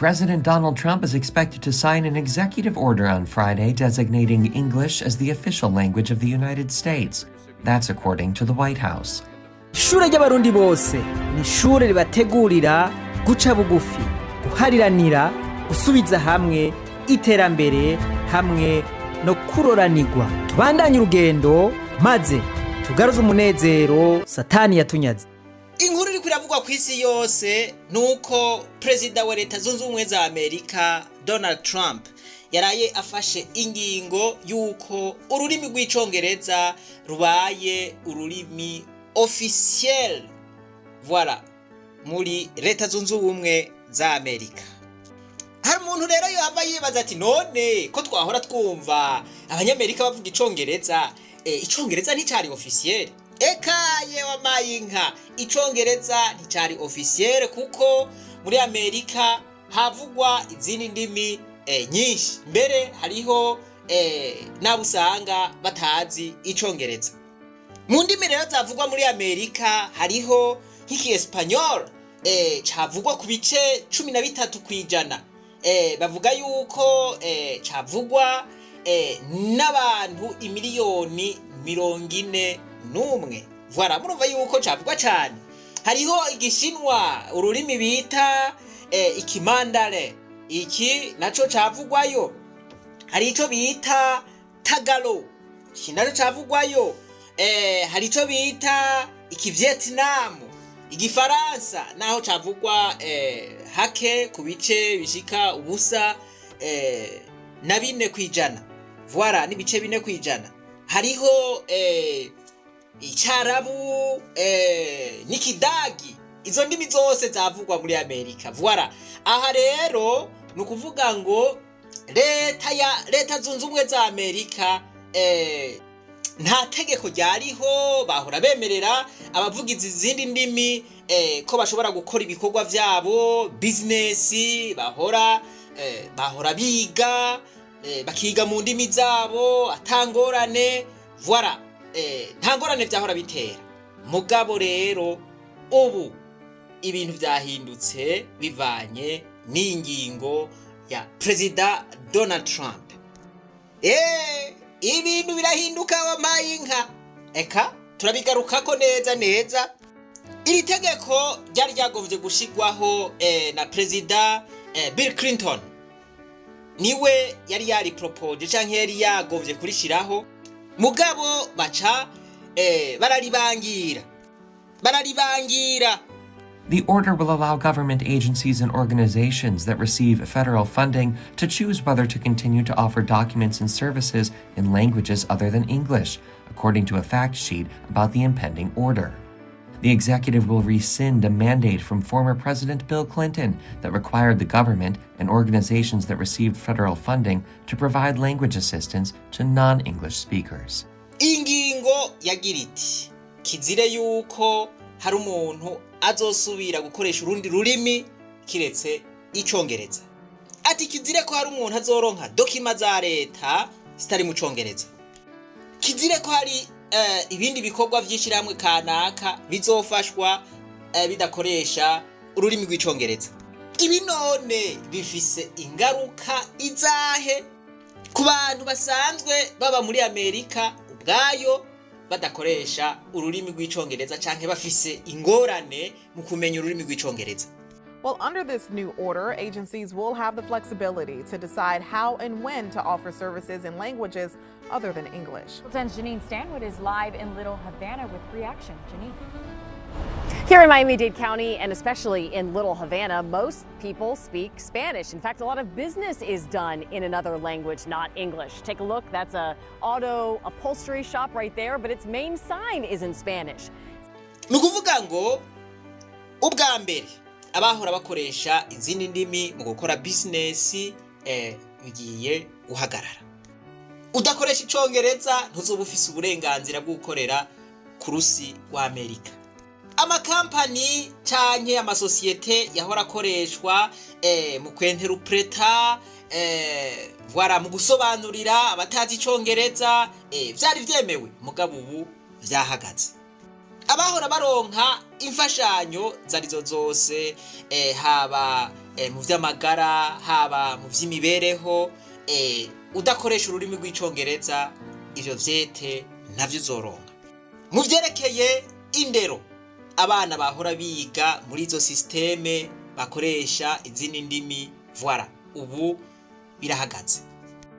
President Donald Trump is expected to sign an executive order on Friday designating English as the official language of the United States. That's according to the White House. Ishure ry'Abarundi bose ni ishure ribategurira guca bugufi, guhariranira, gusubiza hamwe, iterambere hamwe no kuroranirwa. Tubandanye urugendo maze tugaruze umunezero Satani yatunyaze. Inkuru iriko iravugwa ku isi yose ni uko perezida wa Leta Zunze Ubumwe za Amerika, Donald Trump, yaraye afashe ingingo y'uko ururimi rw'Icongereza rubaye ururimi officiel, voilà, muri Leta Zunze Ubumwe za Amerika. Hari umuntu rero yohava yibaza ati: "None ko twahora twumva Abanyamerika bavuga Icongereza, Icongereza nticari officiel?" Eka yewe, amayinka, Icongereza nticari officiel, kuko muri Amerika havugwa izindi ndimi nyinshi. Mbere hariho n'abo usanga batazi Icongereza. Mu ndimi rero zavugwa muri Amerika hariho nk'Ikiespanyol, cavugwa ku bice 13%. Bavuga yuko cavugwa n'abantu imiliyoni 41. Voilà, murumva yuko cavugwa cane. Hariho Igishinwa, ururimi bita Ikimandare, iki naco cavugwayo. Hari ico bita Tagalo, iki naco cavugwayo. Hari ico bita Ikivietnam. Igifaransa naho cavugwa hake, ku bice bishika ubusa na 4%, voilà, n'ibice 4%. Hariho Icarabu n'Ikidagi. Izo ndimi zose zavugwa muri Amerika, voilà. Aha rero ni ukuvuga ngo leta ya Leta Zunze Ubumwe za Amerika, nta tegeko ryariho, bahora bemerera abavugizi izindi ndimi ko bashobora gukora ibikorwa vyabo, business, bahora biga, bakiga mu ndimi zabo atangorane, voilà, nta ngorane vyahora bitera. Mugabo rero ubu ibintu vyahindutse bivanye n'ingingo ya Perezida Donald Trump. Ibintu birahinduka, wampaye inka. Eka turabigarukako neza neza. Iri tegeko ryari ryagombye gushirwaho na Perezida Bill Clinton, niwe yari yariporopoje canke yari yagombye kurishiraho, mugabo baca bararibangira, bararibangira. The order will allow government agencies and organizations that receive federal funding to choose whether to continue to offer documents and services in languages other than English, according to a fact sheet about the impending order. The executive will rescind a mandate from former President Bill Clinton that required the government and organizations that received federal funding to provide language assistance to non English speakers. Ingingo yagira iti: "Kizire yuko hari umuntu azosubira gukoresha urundi rurimi kiretse Icongereza." Ati: "Kizire ko hari umuntu azoronka documents za leta zitari mu Congereza. Kizire ko hari ibindi bikorwa vy'ishirahamwe kanaka bizofashwa bidakoresha ururimi rw'Icongereza." Ibi none bifise ingaruka izahe ku bantu basanzwe baba muri Amerika ubwayo badakoresha ururimi rw'Icongereza canke bafise ingorane mu kumenya ururimi rw'Icongereza? Well, under this new order, agencies will have the flexibility to decide how and when to offer services in languages other than English. Well, 10's Janine Stanwood is live in Little Havana with reaction. Janine. Here in Miami-Dade County, and especially in Little Havana, most people speak Spanish. In fact, a lot of business is done in another language, not English. Take a look. That's a auto upholstery shop right there, but its main sign is in Spanish. Ni ukuvuga ngo ubwa mbere abahora bakoresha izindi ndimi mu gukora bizinesi bigiye guhagarara. Udakoresha Icongereza ntuzoba ufise uburenganzira bwo gukorera ku rusi rwa Amerika. Amakampani canke amasosiyete yahora akoreshwa mu kwenterupreta, voilà, mu gusobanurira abatazi Icongereza, vyari vyemewe, mugabo ubu vyahagaze. Abahora baronka imfashanyo zarizo zose, haba mu vy'amagara, haba mu vy'imibereho, udakoresha ururimi rw'Icongereza ivyo vyete ntavyo uzoronka. Mu vyerekeye indero, abana bahora biga muri izo système bakoresha izindi ndimi, voilà, ubu birahagaze,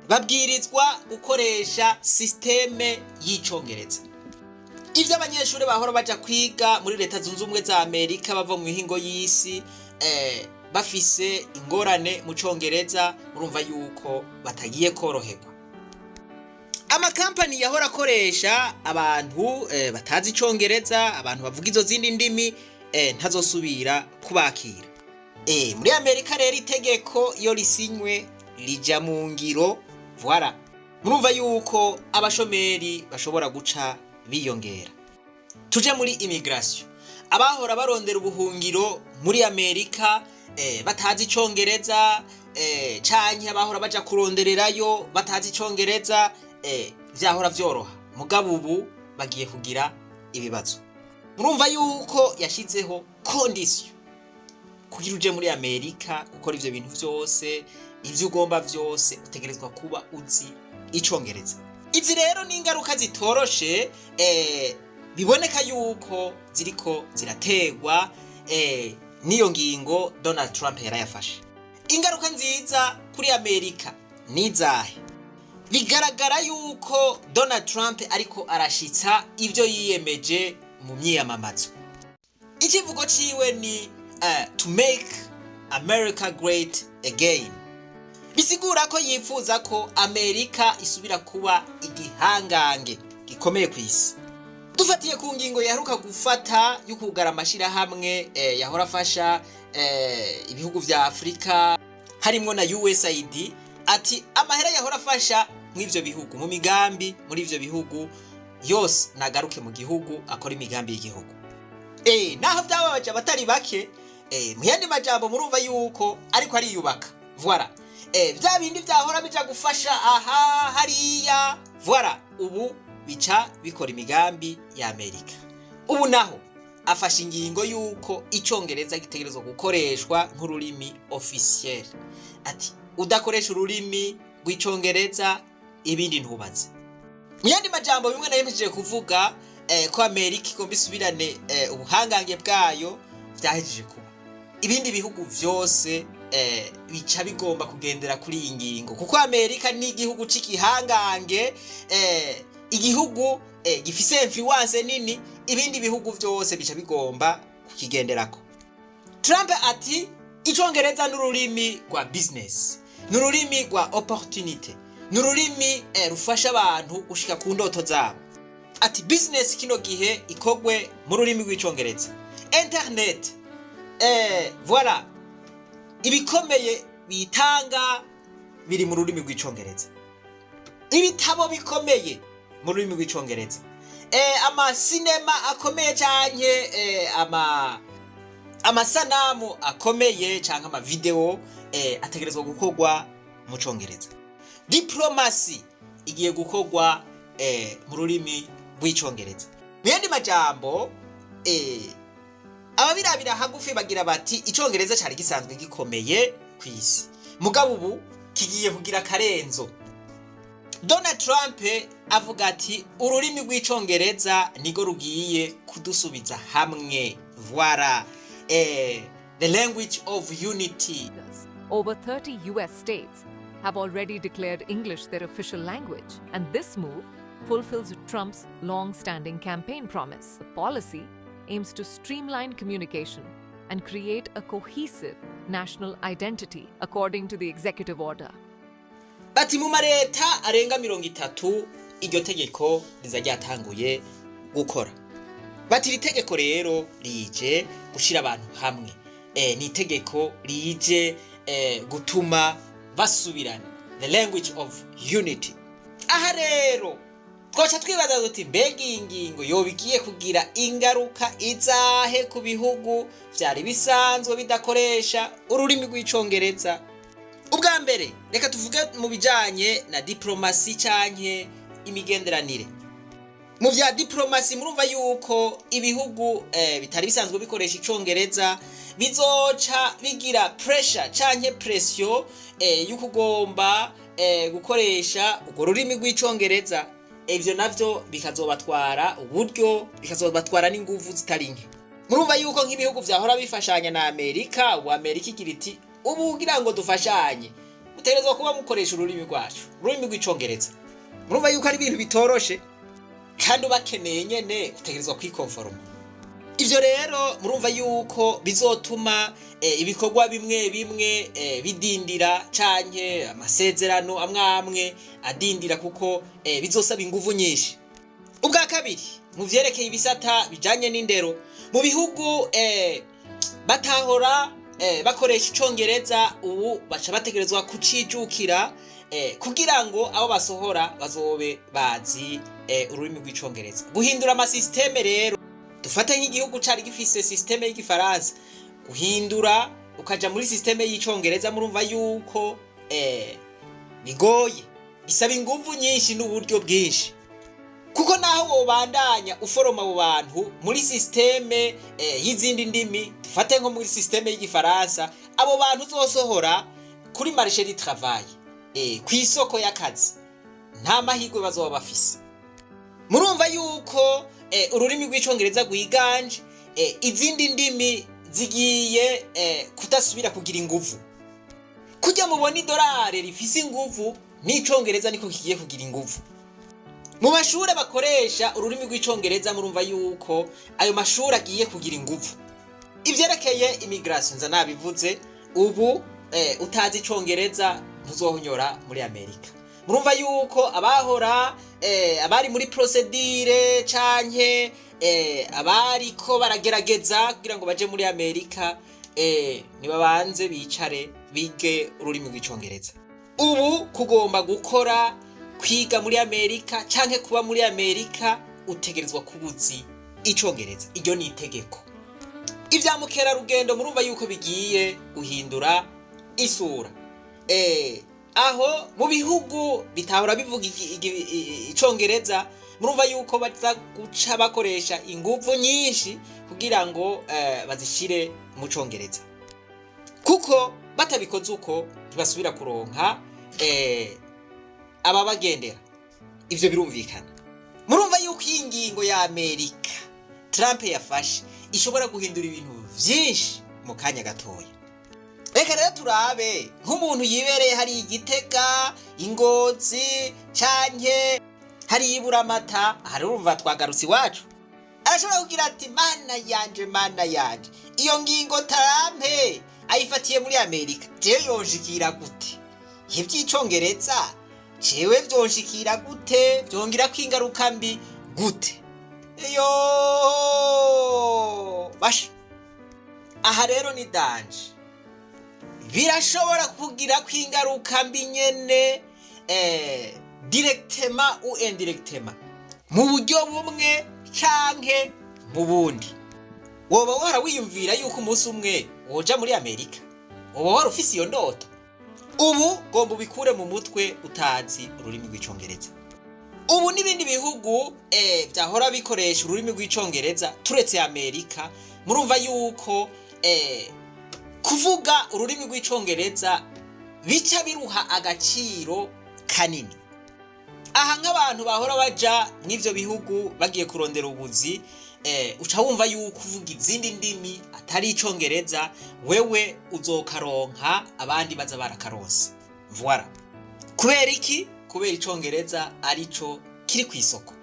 babwirizwa gukoresha système y'Icongereza. Ivyo abanyeshuri bahora baja kwiga muri Leta Zunze Ubumwe za Amerika bava mu mihingo y'isi bafise ingorane mu Congereza, murumva yuko batagiye koroherwa. Amakampani yahora akoresha abantu batazi Icongereza, abantu bavuga izo zindi ndimi, ntazosubira kubakira. Muri Amerika rero itegeko iyo risinywe rija mu ngiro, voilà. Murumva yuko abashomeri bashobora guca biyongera. Tuje muri immigration. Abahora barondera ubuhungiro muri Amerika batazi Icongereza, canke abahora baja kurondererayo batazi Icongereza, vyahora vyoroha, mugabo ubu bagiye kugira ibibazo. Murumva yuko yashizeho condition kugira uje muri Amerika gukora ivyo bintu vyose, ivyo ugomba vyose, utegerezwa kuba uzi Icongereza. Izi rero ni ingaruka zitoroshe, biboneka yuko ziriko zirategwa n'iyo ngingo Donald Trump yarayafashe. Ingaruka nziza kuri Amerika nizahe? Bigaragara yuko Donald Trump ariko arashitsa ivyo yiyemeje mu myiyamamazo. Ikivugo ciwe ni "To make America great again", bisigura ko yifuza ko Amerika isubira kuba igihangange gikomeye ku isi. Dufatiye ku ngingo yaheruka gufata yo kugara amashirahamwe yahora afasha ibihugu vya Afurika, harimwo na USAID, ati amahera yahora afasha mw'ivyo bihugu, mu migambi muri ivyo bihugu yose, nagaruke mu gihugu akora imigambi y'igihugu. Naho vyababaje abatari bake, mu yandi majambo murumva yuko ariko ariyubaka, voilà. Vya bindi vyahora bija gufasha aha hariya, voilà, ubu bica bikora imigambi ya Amerika. Ubu naho afashe ingingo yuko Icongereza gitegerezwa gukoreshwa nk'ururimi officiel, ati udakoresha ururimi rw'Icongereza ibindi ntubaze. Mu yandi majambo, bimwe nayemejeje kuvuga, ko Amerika igomba isubirane ubuhangange bwayo, vyahejeje kuba. Ibindi bihugu vyose bica bigomba kugendera kuri iyi ngingo, kuko Amerika ni igihugu c'igihangange, igihugu gifise influence nini. Ibindi bihugu vyose bica bigomba kukigenderako. Trump ati Icongereza n'ururimi rwa business, n'ururimi rwa opportunity, n'ururimi rufasha abantu gushika ku ndoto zabo. Ati business kino gihe ikogwe mu rurimi rw'Icongereza, internet, voilà, ibikomeye bitanga biri mu rurimi rw'Icongereza, ibitabo bikomeye mu rurimi rw'Icongereza, amasinema akomeye canke amasanamu akomeye canke amavideo ategerezwa gukorwa mu Congereza, diplomasi igiye gukorwa mu rurimi rw'Icongereza. Mu yandi majambo, ababirabira hagufi bagira bati Icongereza cari gisanzwe gikomeye ku isi, mugabo ubu kigiye kugira akarenzo. Donald Trump avuga ati ururimi rw'Icongereza nirwo rugiye kudusubiza hamwe, voilà, the language of unity. Over 30 US states have already declared English their official language, and this move fulfills Trump's long standing campaign promise. The policy aims to streamline communication and create a cohesive national identity, according to the executive order. Bati mu mareta arenga 30 iryo tegeko riza ryatanguye gukora. Bati iri tegeko rero rije gushira abantu hamwe, ni itegeko rije gutuma basubirana, the language of unity. Aha rero twoca twibaza duti mbega iyi ngingo yoba igiye kugira ingaruka izahe ku bihugu vyari bisanzwe bidakoresha ururimi rw'Icongereza? Ubwa mbere, reka tuvuge mu bijanye na diplomasi canke imigenderanire. Mu vya diplomasi, murumva yuko ibihugu bitari bisanzwe bikoresha Icongereza. Bizoca bigira pressure canke pression y'ukugomba gukoresha urwo rurimi rw'Icongereza. Ivyo navyo bikazobatwara uburyo, bikazobatwara n'inguvu zitari nke. Murumva yuko nk'ibihugu vyahora bifashanya na Amerika, ubu Amerika igira iti: "Ubu kugira ngo dufashanye, mutegerezwa kuba mukoresha ururimi rwacu, ururimi rw'Icongereza." Murumva yuko ari ibintu bitoroshe, kandi ubakeneye nyene utegerezwa kwikonforoma. Ivyo rero murumva yuko bizotuma ibikorwa bimwe bimwe bidindira, canke amasezerano amwe amwe adindira, kuko bizosaba inguvu nyinshi. Ubwa kabiri, mu vyerekeye ibisata bijanye n'indero, mu bihugu batahora bakoresha Icongereza, ubu baca bategerezwa kucijukira kugira ngo abo basohora bazobe bazi ururimi rw'Icongereza. Guhindura amasystème rero, dufate nk'igihugu cari gifise système y'Igifaransa, guhindura ukaja muri système y'Icongereza, murumva yuko bigoye, bisaba inguvu nyinshi n'uburyo bwinshi, kuko naho wobandanya uforoma abo bantu muri système y'izindi ndimi, dufate nko muri système y'Igifaransa, abo bantu uzosohora kuri marché du travail, kw'isoko y'akazi, nta mahirwe bazoba bafise. Murumva yuko ururimi rw'Icongereza rwiganje, izindi ndimi zigiye kudasubira kugira inguvu. Kujya mubona idolari rifise inguvu, n'Icongereza niko kigiye kugira inguvu. Mu mashuri bakoresha ururimi rw'Icongereza, murumva yuko ayo mashuri agiye kugira inguvu. Ivyerekeye immigration nza nabivuze. Ubu utazi Icongereza ntuzohonyora muri Amerika. Murumva yuko abahora abari muri procédure canke abariko baragerageza kugira ngo baje muri Amerika, nibabanze bicare bige ururimi rw'Icongereza. Ubu kugomba gukora, kwiga muri Amerika canke kuba muri Amerika, utegerezwa kuba uzi Icongereza. Iryo ni itegeko. Ibya mukerarugendo murumva yuko bigiye guhindura isura. Aho mu bihugu bitahora bivuga Icongereza, murumva yuko baza guca bakoresha inguvu nyinshi kugira ngo bazishire mu Congereza, kuko batabikoze uko ntibasubira kuronka ababagendera. Ivyo birumvikana. Murumva yuko iyi ngingo ya Amerika Trump yafashe ishobora guhindura ibintu vyinshi mu kanya gatoya. Reka rero turabe nk'umuntu yibereye hari Igitega, Ingozi canke hari Iburamata. Hari urumva twagarutse iwacu, arashobora kugira ati: "Mana yanje, mana yanje, iyo ngingo Trump ayifatiye muri Amerika, jewe yonshikira gute? Ivy'icongereza jewe vyonshikira gute? Vyongirako ingaruka mbi gute?" Iyo basha aha rero ni danger, birashobora kugira ko ingaruka mbi nyene, directement ou indirectement, mu buryo bumwe canke mu bundi. Woba wara wiyumvira yuko umunsi umwe woja muri Amerika? Woba wari ufise iyo ndoto? Ubu gomba ubikure mu mutwe utazi ururimi rw'Icongereza. Ubu n'ibindi bihugu vyahora bikoresha ururimi rw'Icongereza turetse Amerika, murumva yuko kuvuga ururimi rw'Icongereza bica biruha agaciro kanini. Aha nk'abantu bahora baja mw'ivyo bihugu bagiye kurondera ubuzi, uca wumva yuko uvuga izindi ndimi atari Icongereza, wewe uzokaronka abandi baza barakaronse. Voilà. Kubera iki? Kubera Icongereza arico kiri kw'isoko.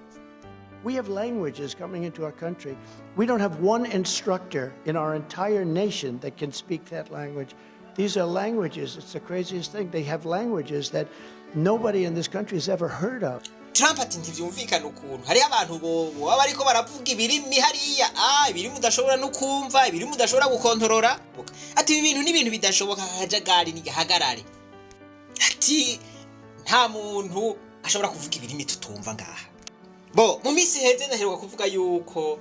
We have languages coming into our country. We don't have one instructor in our entire nation that can speak that language. These are languages, it's the craziest thing. They have languages that nobody in this country has ever heard of. Trump ati: "Ntivyumvikana ukuntu hariho abantu bobo baba bariko baravuga ibirimi hariya, ibirimi udashobora no kumva, ibirimi udashobora gukontorora." Ati: "Ibi bintu ni ibintu bidashoboka, akajagari nigahagarare." Ati: "Nta muntu ashobora kuvuga ibirimi tutumva ngaha." Bo mu minsi iheze ndaheruka kuvuga yuko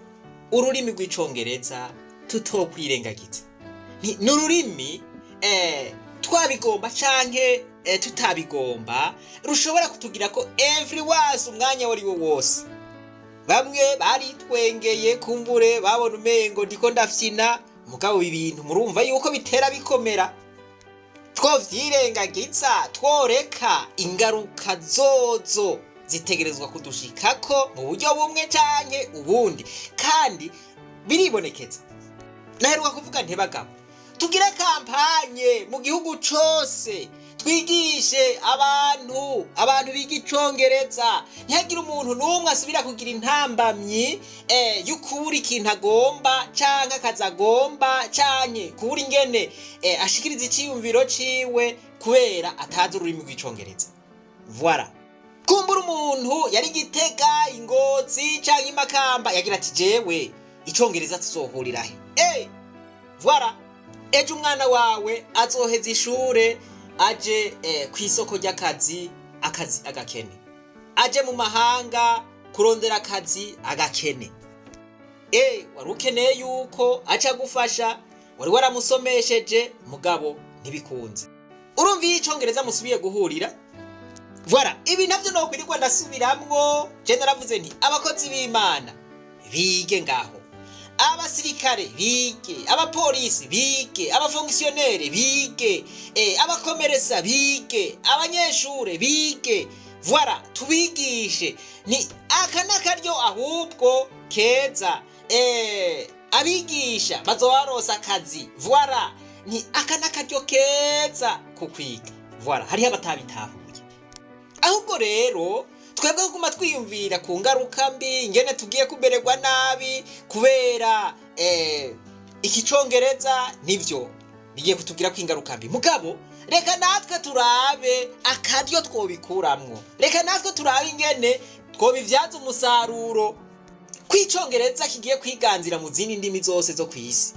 ururimi rw'Icongereza tutokwirengagiza. Ni ururimi, twabigomba canke tutabigomba, rushobora kutugira ko every once umwanya wari wo wose. Bamwe baritwengeye, kumbure babona umengo ndiko ndafyina, Mugabo ibintu murumva yuko bitera bikomera. Twovyirengagiza, tworeka, ingaruka zozo zitegerezwa kudushikako mu buryo bumwe canke ubundi, kandi biribonekeza. Naheruka kuvuga nti: "Bagabo, tugire campagne mu gihugu cose, twigishe abantu biga icongereza, ntihagire umuntu n'umwe asubira kugira intambamyi y'ukubura ikintu agomba canke akazi agomba, canke kubura ingene ashikiriza iciyumviro ciwe kubera atazi ururimi rw'icongereza." Voilà. Kumbura umuntu yari Gitega, Ingozi canke Imakamba yagira ati: "Jewe icongereza tuzohurirahe?" Voilà. Ejo umwana wawe azoheza ishure, aje ku isoko ry'akazi, akazi agakene, aje mu mahanga kurondera akazi agakene. Wari ukeneye yuko aca agufasha, wari waramusomesheje, mugabo ntibikunze. Urumva iyo icongereza musubiye guhurira. Voilà. Ibi navyo nokwirirwa ndasubiramwo. Je naravuze nti abakozi b'Imana bige ngaho, abasirikare bige, abapolisi bige, abafonctionnaires bige, abakomeresa bige, abanyeshure bige. Voilà, tubigishe. Ni aka n'akaryo ahubwo keza. Abigisha bazobaronsa akazi. Voilà, ni aka n'akaryo keza ku kwiga. Voilà, hariho abatabitahuye. Ahubwo rero twebwe kuguma twiyumvira ku ngaruka mbi, ingene tugiye kumererwa nabi kubera iki congereza, nivyo bigiye kutugira ko ingaruka mbi. Mugabo reka natwe turabe akaryo twobikuramwo, reka natwe turabe ingene twobivyaza umusaruro. Kw'icongereza kigiye kwiganzira mu zindi ndimi zose zo kw'isi,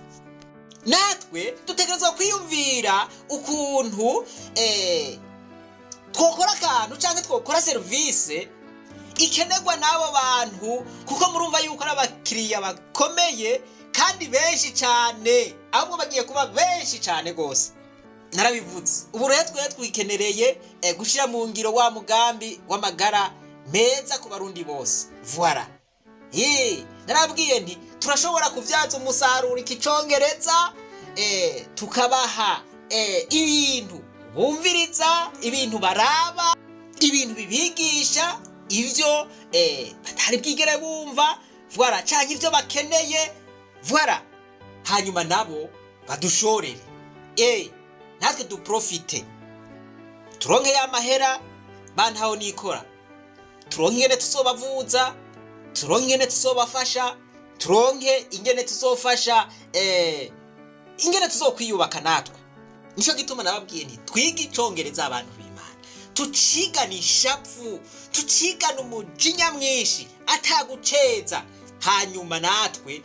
natwe dutegerezwa kwiyumvira ukuntu twokora akantu canke twokora serivisi ikenerwa n'abo bantu, kuko murumva yuko ari abakiriya bakomeye kandi benshi cyane, ahubwo bagiye kuba benshi cyane rwose. Narabivuze. Ubu rero twe twikenereye gushyira mu ngiro wa mugambi w'amagara meza ku Barundi bose. Voilà. Narabwiye nti turashobora kubyaza umusaruro iki congereza, tukabaha ibintu bumviriza, ibintu baraba, ibintu bibigisha ivyo batari bwigere bumva. Voilà, canke ivyo bakeneye. Voilà, hanyuma nabo badushorere, natwe duprofite, turonke ya mahera bantaho nikora, turonke ingene tuzobavuza, turonke ingene tuzobafasha, turonke ingene tuzofasha, ingene tuzokwiyubaka natwe. Nico gituma nababwiye nti twige icongereza, abantu b'Imana, tucigane ishavu, tucigane umujinya mwinshi ataguceza, hanyuma natwe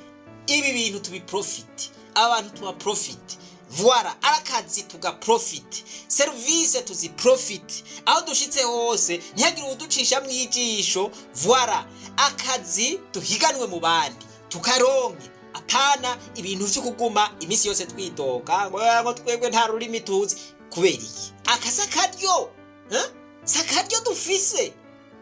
ibi bintu tubiprofite, abantu tubaprofite. Voilà, arakazi tugaprofite, serivisi tuziprofite, aho dushitse hose ntihagire uwuducisha mw'ijisho. Voilà, akazi duhiganwe mu bandi tukaronke, apana ibintu vyo kuguma iminsi yose twidoga ngo twebwe nta rurimi tuzi. Kubera iki? Aka akaryo, eh? Si akaryo dufise?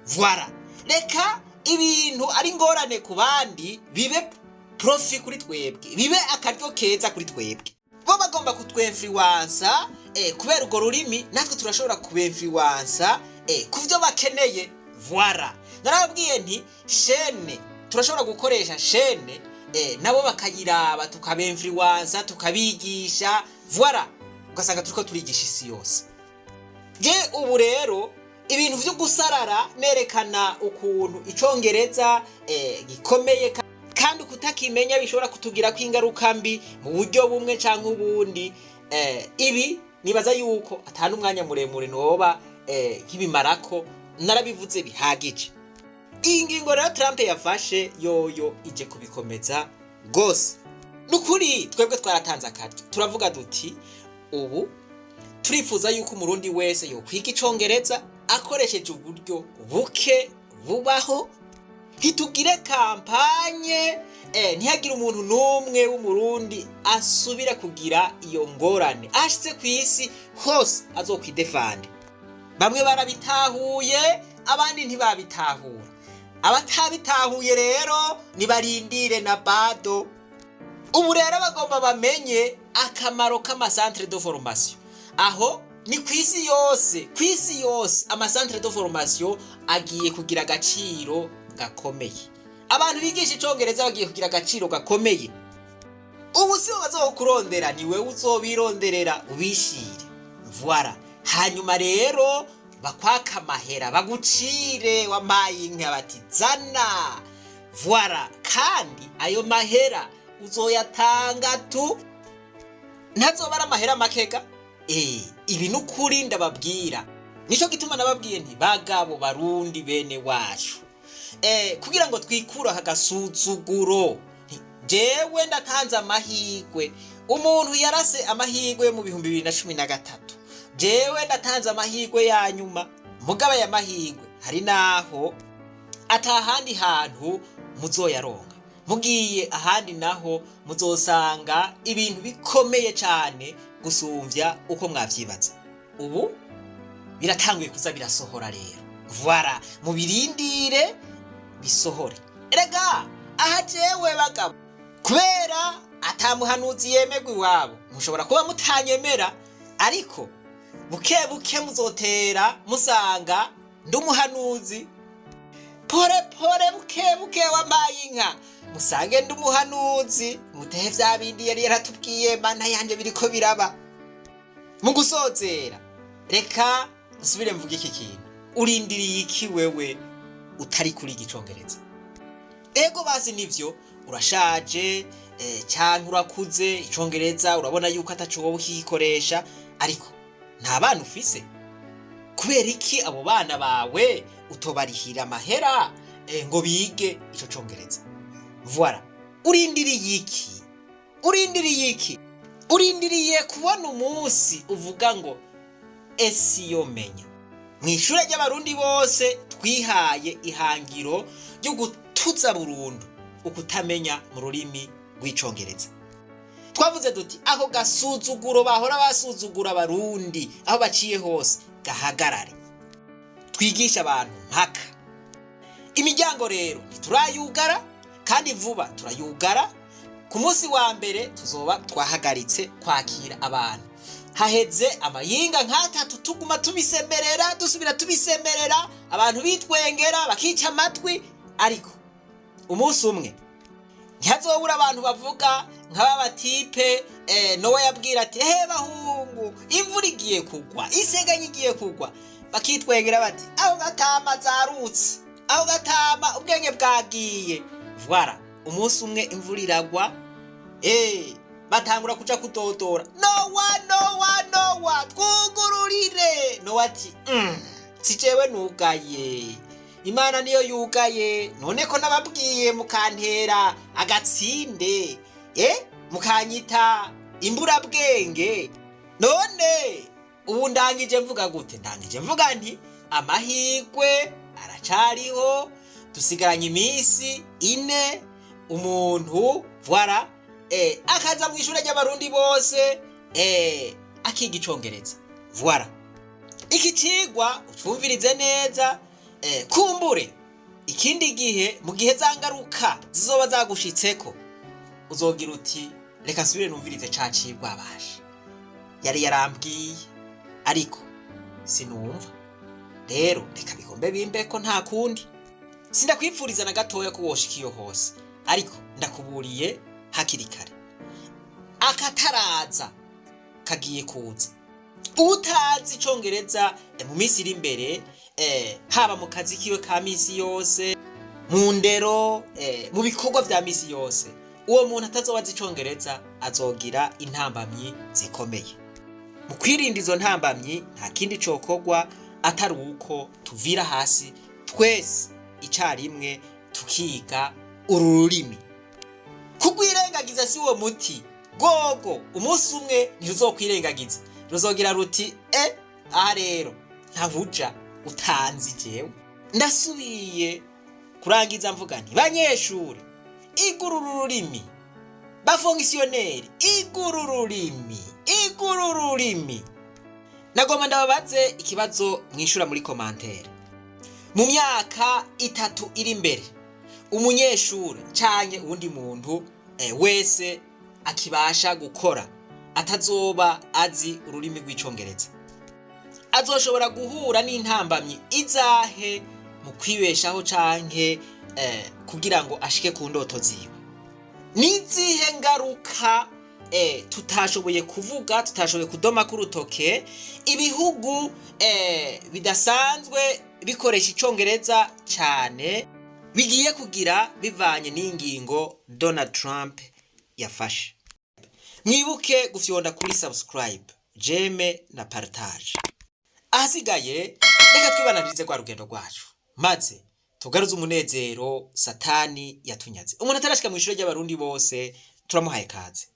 Voilà, reka ibintu ari ingorane ku bandi bibe profit kuri twebwe, bibe akaryo keza kuri twebwe. Bo bagomba kutwinfluença kubera urwo rurimi, natwe turashobora kubinfluença ku byo bakeneye. Voilà, narababwiye nti chaîne, turashobora gukoresha chaîne, nabo bakayiraba, tukabinfluença, tukabigisha. Voilà, ugasanga turiko turigisha isi yose. Je ubu rero ibintu vyo gusarara nerekana ukuntu icongereza gikomeye kandi kutakimenya bishobora kutugirako ingaruka mbi mu buryo bumwe canke ubundi, ibi nibaza yuko atanu umwanya muremure noba nkibimarako, narabivuze bihagije. Iyi ngingo rero Trump yafashe yoyo ije kubikomeza rwose. Nukuri twebwe twaratanze akaryo, turavuga duti ubu turifuza yuko Umurundi wese yokwiga icongereza akoresheje uburyo buke bubaho. Ntitugire campagne, ntihagire umuntu n'umwe w'Umurundi asubira kugira iyo ngorane, ashitse ku isi hose azokwidefande. Bamwe barabitahuye, abandi ntibabitahura. Abatabitahuye rero nibarindire na bado. Ubu rero bagomba bamenye akamaro k'amacentre de formation. Aho ni ku isi yose, ku isi yose amacentre de formation agiye kugira agaciro gakomeye. Abantu bigisha icongereza bagiye kugira agaciro gakomeye. Ubu si bo bazokurondera, ni wewe uzobironderera ubishire. Voilà. Hanyuma rero bakwaka amahera, bagucire wamaye inka, bati zana. Voilà. Kandi ayo mahera uzoyatanga tu, ntazoba ari amahera makega. Ibi ni ukuri ndababwira. Nico gituma nababwiye nti bagabo Barundi bene wacu, kugira ngo twikure aka gasuzuguro, jewe ndatanze amahirwe. Umuntu yarase amahirwe mu 2013, jewe ndatanze amahirwe ya nyuma. Mugabo aya mahirwe hari naho atahandi hantu muzoyaronka. Mugiye ahandi naho muzosanga ibintu bikomeye cyane gusumvya uko mwavyibaza. Ubu biratanguye kuza birasohora rero. Voilà, mubirindire bisohore. Erega aha jewe bagabo, kubera atamuhanuzi yemerwa iwabo, mushobora kuba mutanyemera, ariko buke buke muzotera musanga ndumuhanuzi. Pore pore, buke buke, wambaye inka, musange ndumuhanuzi, mutehe vya bindi yari yaratubwiye. Mana yanje, biriko biraba. Mu gusozera, reka nsubire mvuge iki kintu: urindiriye iki wewe utari kuri igicongereza? Ego bazi nivyo, urashaje, canke urakuze, icongereza urabona yuko ataco wowe ukigikoresha, ariko nta bana ufise? Kubera iki abo bana bawe utobarihira amahera ngo bige ico congereza? Voilà. Urindiriye iki? Urindiriye iki? Urindiriye kubona umunsi uvuga ngo esi yomenya? Mu ishure ry'Abarundi bose twihaye ihangiro ryo gutuza burundu ukutamenya mu rurimi rw'icongereza. Twavuze duti ako gasuzuguro bahora basuzugura Abarundi aho baciye hose gahagarare, twigisha abantu mpaka. Imiryango rero ntiturayugara, kandi vuba turayugara. Ku munsi wa mbere tuzoba twahagaritse kwakira abantu. Haheze amayinga nk'atatu tuguma tubisemerera, dusubira tubisemerera, abantu bitwengera, bakica amatwi. Ariko umunsi umwe ntihazobura abantu bavuga nk'aba batipe Nowa yabwira ati: "He bahungu, imvura igiye kugwa, iseganya igiye kugwa." Bakitwengera bati: "Aho gatama zarutse, aho gatama ubwenge bwagiye." Voilà. Umunsi umwe imvura iragwa, batangura kuja kudodora: "Nowa, Nowa, Nowa, twugururire!" Nowa ati: "Si jewe nugaye, Imana niyo yugaye. None ko nababwiye mukantera agatsinde, mukanyita imburabwenge, none ubu ndangije mvuga gute?" Ndangije mvuga nti amahirwe aracariho, dusigaranye iminsi 4. Umuntu, voilà, akaza mu ishure ry'Abarundi bose, akiga icongereza. Voilà. Iki cigwa ucumvirize neza, kumbure ikindi gihe, mu gihe za ngaruka zizoba zagushitseko, uzogira uti: "Reka nsubire numvirize ca cigwa basha yari yarambwiye, ariko sinumva." Rero reka bigombe bimbeko, nta kundi. Sindakwipfuriza na gatoya ko woshika iyo hose, ariko ndakuburiye hakiri kare, akataraza kagiye kuza. Utazi icongereza, mu minsi iri imbere, haba mu kazi kiwe ka misi yose, mu ndero, mu bikorwa vya misi yose, uwo muntu atazoba azi icongereza azogira intambamyi zikomeye. Mu kwirinda izo ntambamyi, nta kindi cokorwa atari uko tuvira hasi twese icarimwe tukiga uru rurimi. Kugwirengagiza si uwo muti gogo. Umunsi umwe ntiruzokwirengagiza, ruzogira ruti: "E, aha rero ntabuja utanzi." Jewe ndasubiye kurangiza mvuga nti: banyeshure, igura uru rurimi; bafonctionnaire, igura ururimi, igura ururimi. Nagomba ndababaze ikibazo mwishura muri commentaire: mu myaka 3 iri imbere, umunyeshure canke uwundi muntu wese akibasha gukora atazoba azi ururimi rw'icongereza? Azoshobora guhura n'intambamyi izahe mu kwibeshaho canke kugira ngo ashike ku ndoto ziwe? N'izihe ngaruka tutashoboye kuvuga, tutashoboye kudoma k'urutoke, ibihugu bidasanzwe bikoresha icongereza cyane bigiye kugira bivanye n'ingingo Donald Trump yafashe? Mwibuke gufyonda kuri subscribe, j'aime na partage. Ahasigaye reka twibananirize rwa rugendo rwacu, maze tugaruze umunezero Satani yatunyaze. Umuntu atarashika mu ishuri ry'Abarundi bose, turamuhaye kaze.